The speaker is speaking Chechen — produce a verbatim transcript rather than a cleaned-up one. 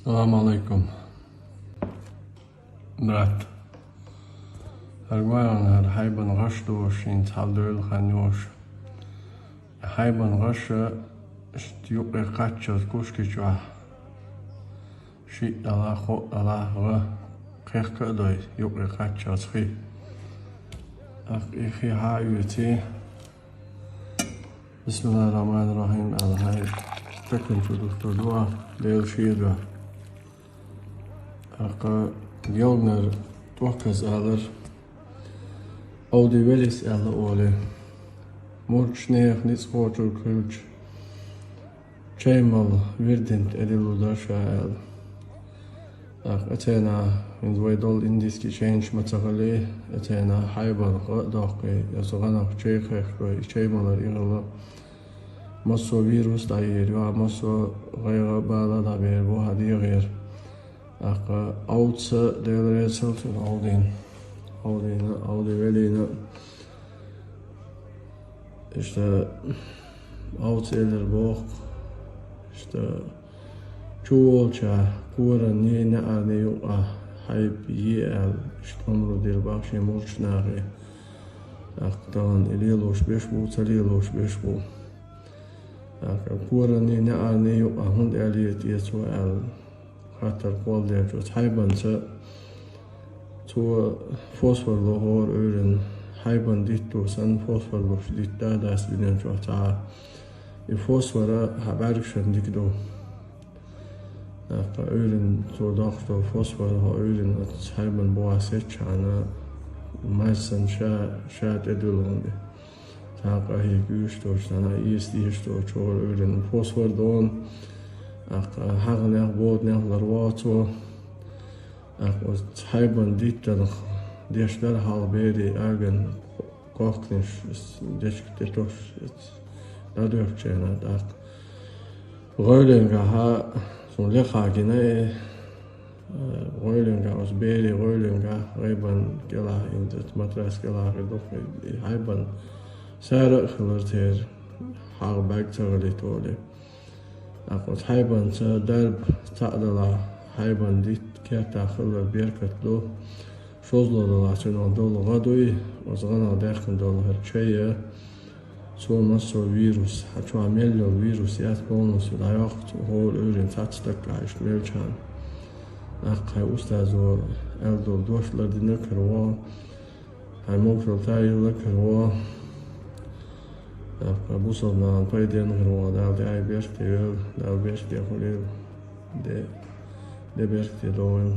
Салам алейкум, брат. ХӀара гуайгӀан, хӀара хьайбан гӀаш долаш, шийна цхьа дойла хан йолаш. Хьайбан гӀаш, иштта юкъе кхаччалца кушки чохь, шиъ далахь, кхоъ далахь гӀа, кхехка а дой, юкъе кхаччалца хи. ТӀаккха и хи хьа а оьций, бисмиллахӀир-рахьманир-рахьим аьлла, хьай текан чу духтур ду а, Дела шен дуьхьа. ТӀаккха гелгнара тӀохказа алар, Ӏовди велис аьлла олий. Мурчнех ницкъ кхочург хилча, чай мала вирдин тӀедиллу дар ша аьлла. ТӀаккха оцена, хӀинца вай долу индийский чайнаш ма ца хилий, оцена хьайбан гӀа а доккхий, я со гӀанах чай кхехкой, и чай малар и хила. Массо а вирус дӀаер ю, а массо а гӀайгӀа а бала а дӀабер бу хьан дегӀера. ТӀаккха Ӏовца, Дела реза хила цунна, Ӏовдийна. Ӏовдийна, Ӏовди велийна. Иштта Ӏовца элира боху. Иштта чуволча коран неӀарний юкъа хьайба е аьлла, иштта омра дира бах шен мурчу нахе. ТӀаккха тахана и лелош беш бу, ца лелош беш бу. ТӀаккха коран неӀарний юкъа хӀунда аьлла е те цо аьлла, хаттар кхолладелча, оцу хьайбанца цо фосфор ло хӀора уьйрана, хьайбан дитто санна фосфор луш дитта а дац дуьнен чохь цхьа а. И фосфора хьан бӀаьргашна дика ду. ТӀаккха уьйрана цо доккхуш долу фосфор хьо уьйрана оцу хьайбан бухахь сецчхьана, майсан ша, ша тӀедуьллу хӀума. Цхьа къахьега уьш долчу, цхьана ийса дезаш долчу хӀора уьйрана фосфор дона, тӀаккха хьагӀнех, боданех лар воцо, тӀаккха оцу хьайбан диттанах деш дара хьалха берий аган кохкнеш, дечка тӀе тосуш, дӀадоьхкучу хенахь, тӀаккха гӀойленгахьа, суна лекха гина и, гӀойленгахь, оцу берий гӀойленгахь, гӀайбан кӀелахь, хӀинца матрас кӀелахь хир ду, и хьайбан сара а хилар церан, хьагӀ бӀаьрг ца хилийта волий. ТӀаккха оцу хьайбанца дарба цхьаъ далахь, хьайбан дитт кертахь хилар беркат ду. ШозлагӀа далахь, цуьнан долу гӀа дуй, оцу гӀанах даьккхина долу хӀара чай а, цо массо а вирус, хьан чохь мел йолу вирус яц, полностью дӀайоккху цо хӀора уьйрана цхьацца стаг а иштта мелчхьана. ТӀаккха хьайн устазо аьлла долу дош лардина кара вогӀу, хьайн могушалла тайилла кара вогӀу. ТӀаккха бусалба нахана пайденна хир вогӀу, Дала де айберш де йойла, Дала берш де хуьлийла, де, де берш де догӀийла.